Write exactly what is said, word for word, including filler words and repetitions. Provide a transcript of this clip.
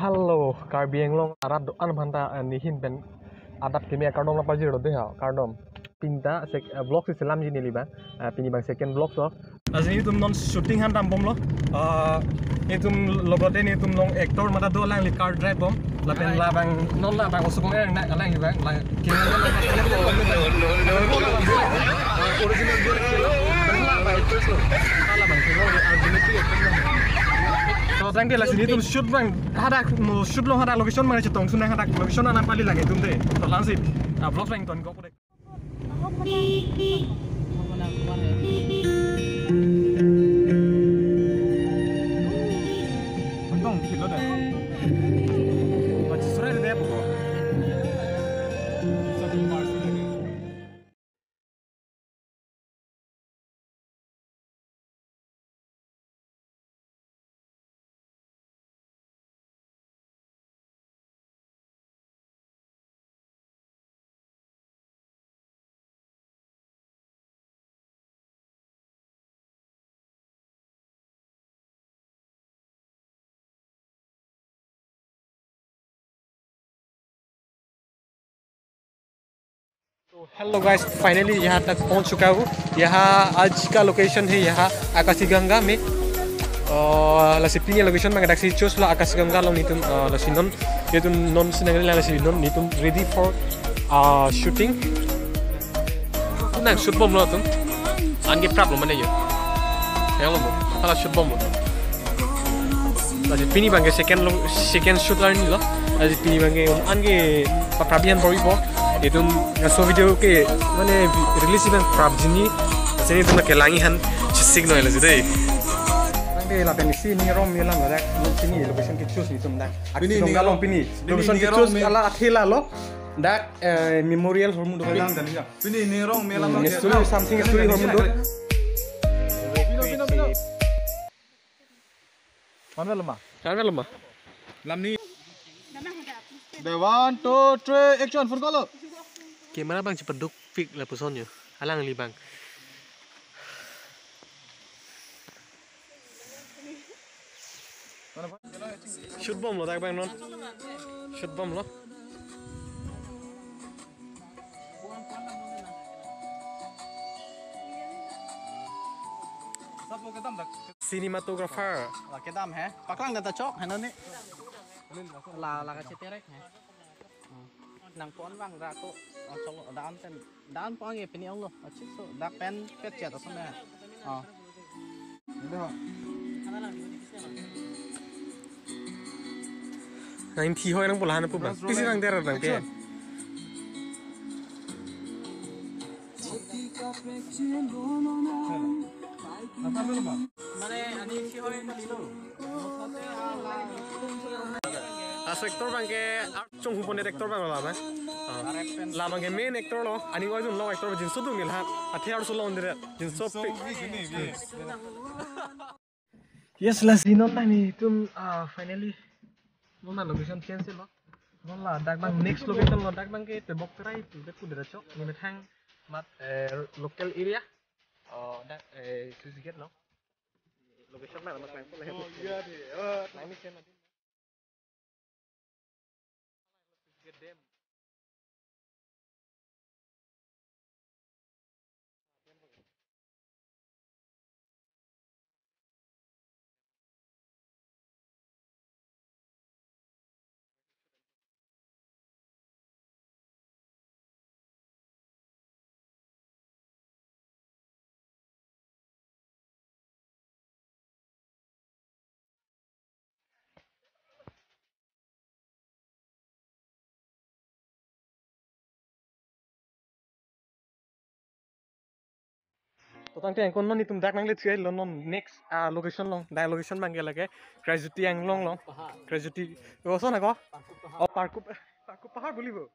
Hello, Karbi Anglong arat do-an aphanta, eh, nehin pen adap kimi akardom nangpajir do dei ha, kardom. Pini ta sek-, eh, vlog si selamji neli abang, eh, pini abang second vlog so. Lasi netum non shooting aphan dambomlo. Ah, netum logote netum along actor mata do, alangli car drive bom. Lapen labang non labang osomar na alangli abang, lang kini original actress lo. Labang actress lo. Labang actress lo. So thank you, lasi netum shoot abang hadak mo shoot lo, hadak location abang chetongsun nang, hadak location nangpali lang netum dei. To lasi, ah, vlog abang ton kok. तो hello guys, finally यहाँ तक पहुँच चुका हूँ। यहाँ आज का लोकेशन है यहाँ आकाशी गंगा में। और लसी पीने लोकेशन में गडाक सी चूस लो आकाशी गंगा लोग नीतुम, अ, लसी नॉन, ये तुम नॉन सिनेमा लसी नॉन नीतुम ready for, a, shooting. Nang shoot bomlo atum. Anke praplo mane yo. Yang lo bo. Hala shoot bomlo. Lasi pini abangke second lo, second shoot la ni lo. Lasi pini abangke anke paprap aphan bor-ipo. Itum laso video ke mane release aphan prapji ni. Lasi netum kelang aphan chesik noi lasi dei. Anke lapen isi ning arong melam ladak. Sini location ke choose netum dak. Pini ning arong pini. Location ke choose ala athela lo. Dak, eh, memorial hormu do. Pini ning arong melam. Hmm, history, something history hormu do. Pino, pino, pino. Mana lama? Mana lama? Lamni. The one, two, three, action, full color. Camera abang chepaduk pik lapuson yo. Alangli abang. Shoot bomlo dak abang non. Shoot bomlo. Cinematographer. Kedam he. Paklang kata chok, hano ni. La, la kacheterek he. Nang pon bang ra ko, oh, cholo, dan pen, dan pon ye pini ong lo, achik so, dak pen pet chet aso me. Oh. Nang thi hoi nang pula hana pu bang. Pisi nang der nang ke. Mane ani si hoi na dilo. Laso actor abangke chonghu pon actor abang lo abang. Ah. La abangke main actor lo. Aning oi dunlo actor jinso dunil ha. Athe arso lo dire. Jinso pik. Yes, lasi non ta netum, ah, finally non ta location change lo. Non la dak abang next location lo, dak abangke tebok terai tu dak ku dera chok ni methang mat, eh, local area. Oh, dak, eh, Swiss Gate lo. Location mana mas main pula. Oh, iya deh. Oh, nang ni siapa? To tangte angkon non netum dak nang let's go lo non next, ah, location lo. Dak location abangke lake Kraijoti Anglong lo. Pahar. Kraijoti. Oh, so na ko? Parkup Pahar. Oh, Parkup, Parkup Pahar boli bo.